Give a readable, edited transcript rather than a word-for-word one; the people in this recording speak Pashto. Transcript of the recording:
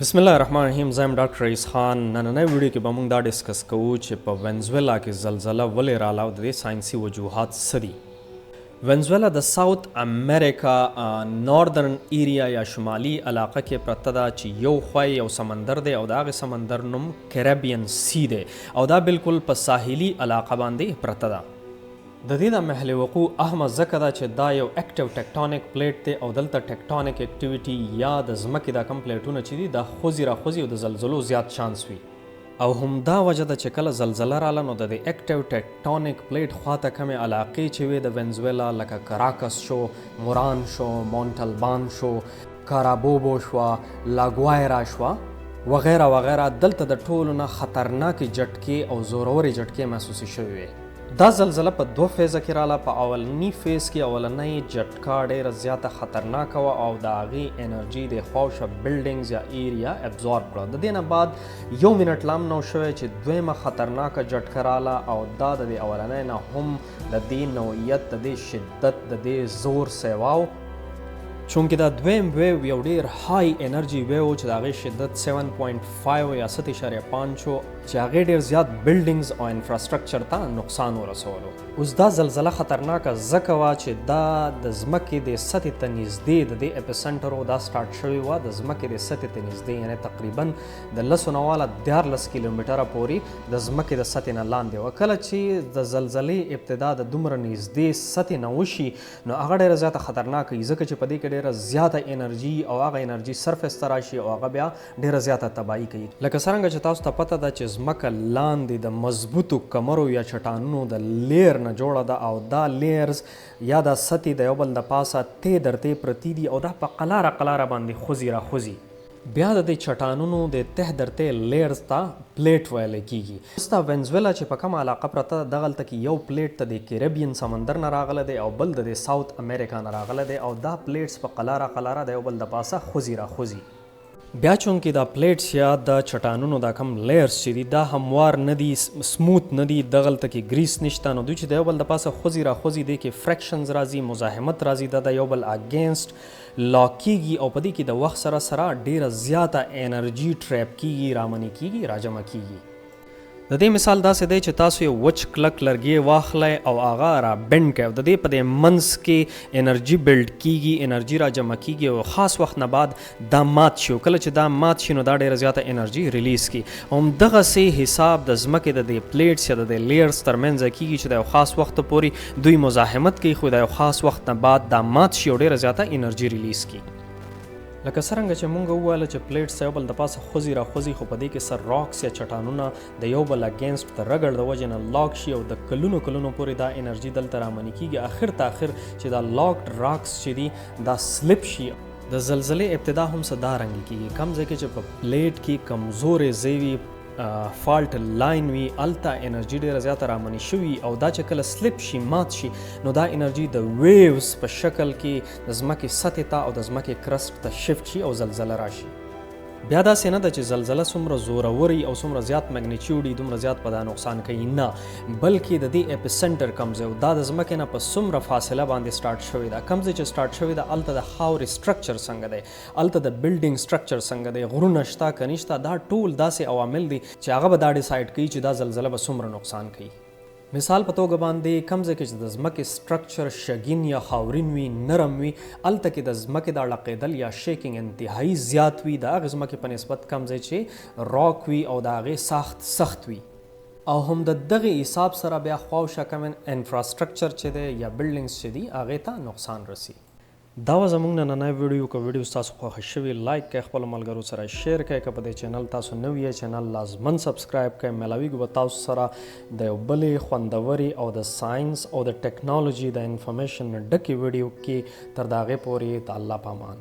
بسم الله الرحمن الرحیم، زه یم ډاکټر رئیس خان. نننۍ ویډیو کې به موږ دا discuss کوو چې په ونزویلا کې زلزله ولې راله او د دې ساینسي وجوهات څه دي. ونزویلا د South America northern area یا شمالي علاقه کې پرته ده چې یو خوا یو سمندر دی او د هغې سمندر نوم Caribbean Sea دی او دا بالکل په ساحلي علاقه باندې پرته ده. د دې د محل وقوع اهمه ځکه ده چې دا یو active tectonic plate دی او دلته tectonic activity یا د ځمکې دا کم پلیټونه چې دي، دا خوځي را خوځي او د زلزلو زیات چانس وي. او هم دا وجه ده چې کله زلزله راله نو د دې active tectonic plate خواته کمې علاقې چې وې د ونزویلا، لکه کراکس شو، موران شو، مونټلبان شو، کارابوبو شوه، لاګوایرا شوه، وغیره وغیره، دلته د ټولو نه خطرناکې جټکې او زورورې جټکې محسوسې شوې وې. دا زلزله په دوه فیزه کې راله. په اولني phase کې اولنۍ جټکا ډیره زیاته خطرناکه وه او د هغې انرژي د خواوشا buildings یا area absorb کړه. د دې نه بعد یو منټ لا هم نه شوی چې دویمه خطرناکه جټکه راله او دا د دې اولنۍ نه هم د دې نوعیت، د دې شدت، د دې زور سیواو، چونکه دا دویم wave یو ډیر high energy wave چې د هغې شدت 7.5 یا 7.5 و چې هغې ډیر زیات buildings او infrastructure ته نقصان ورسولو. اوس دا زلزله خطرناکه ځکه وه چې دا د ځمکې د سطحې ته نږدې د دې epicenter و. دا سټارټ شوې وه د ځمکې د سطحې ته نږدې، یعنې تقریبا د 10 نه واله 13 کیلومتره پورې د ځمکې د سطحې نه لاندې وه. کله چې د زلزلې ابتدا د دومره نږدې سطحې نه وشي نو هغه ډیره زیاته خطرناکه وي، ځکه چې په دې کې ډیره زیاته انرژي او هغه انرژي surface ته راشي او هغه بیا ډیره زیاته تباهي کوي. لکه څرنګه چې تاسو ته پته ده چې ځمکه لاندې د مضبوطو کمرو یا چټانونو د layer نه جوړه ده او دا layers یا دا سطحې د یو بل د پاسه تی در تی پرتې دي او دا په قلاره قلاره باندې خوځي را خوځي. بیا د دې چټانونو د ته در ته layers ته plate ویل کیږي. اوس دا ونزویلا چې په کومه علاقه پرته ده، دغلته کې یو plate ته د کیریبین سمندر نه راغلی دی او بل د دې South America نه راغلی دی او دا plates په قلاره قلاره د یو بل د پاسه خوځي را خوځي. بیا چونکې دا plates یا د چټانونو دا کم layers چې دي، دا هموار نه دي، smooth نه دي، دغلته کې grease نشته، نو دوی چې د یو بل د پاسه خوځي را خوځي، دې کې frictions راځي، مزاحمت راځي، دا د یو بل against lock کیږي او په دې کې د وخت سره سره ډیره زیاته انرژي trap کیږي، رامنې کیږي، راجمع کیږي. د دې مثال داسې دی چې تاسو یو وچ کلک لرګی واخلئ او هغه را bend کړئ او د دې په دې منځ کې انرژي build کیږي، انرژي را جمع کیږي او خاص وخت نه بعد دا مات شي او کله چې دا مات شي نو دا ډیره زیاته انرژي release کړي. هم دغسې حساب د ځمکې د دې plates یا د دې layers ترمنځ کیږي چې د یو خاص وخت پورې دوی مزاحمت کوي، خو د یو خاص وخت نه بعد دا مات شي او ډیره زیاته انرژي release کړي. لکه څرنګه چې مونږ وویل چې plates یو بل د پاسه خوځي را خوځي، خو په دې کې څه rocks یا چټانونه د یو بل against د رګړ د وجې نه lock شي او د کلونو کلونو پورې دا انرژي دلته رامنې کیږي. اخر ته اخر چې دا locked rocks چې دي، دا slip شي. د زلزلې ابتدا هم څه دا رنګ کیږي. کم ځای کې چې په plate کې کمزورې ځای وي، fault line وي، هلته انرژي ډیره زیاته رامنې شوي او دا چې کله slip شي، مات شي، نو دا انرژي د waves په شکل کې د ځمکې سطحې ته او د ځمکې crust ته shift شي او زلزله راشي. بیا داسې نه ده چې زلزله څومره زوروري او څومره زیات magnitude دومره زیات په دا نقصان کوي، نه، بلکې د دې epicenter کم ځای، دا د ځمکې نه په څومره فاصله باندې سټارټ شوې ده، کم ځای چې سټارټ شوې ده، هلته د خاورې structure څنګه دی، هلته د building structure څنګه دی، غرونه شته که نشته، دا ټول داسې عوامل دي چې هغه به دا decide کوي چې دا زلزله به څومره نقصان کوي. مثال په توګه باندې، کم ځای کې چې د ځمکې structure شګین یا خاورین وي، نرم وي، هلته کې د ځمکې د ړقېدل یا shaking انتهایی زیات وي د هغې ځمکې په نسبت کم ځای چې راک وي او د هغې ساخت سخت وي. او هم د دغې حساب سره بیا خواوشا کوم infrastructure چې دی یا buildings چې دي، هغې ته نقصان رسي. دا وه زموږ نننۍ ویډیو. که ویډیو ستاسو خوښه شوې، like کړئ، خپلو ملګرو سره share کړئ. که په دې چینل تاسو نوي یئ، چینل لازماً subscribe کړئ. میلاویږو به تاسو سره د یو بلې خوندورې او د ساینس او د ټکنالوژي د information نه ډکې ویډیو کې. تر د هغې پورې د الله په امان.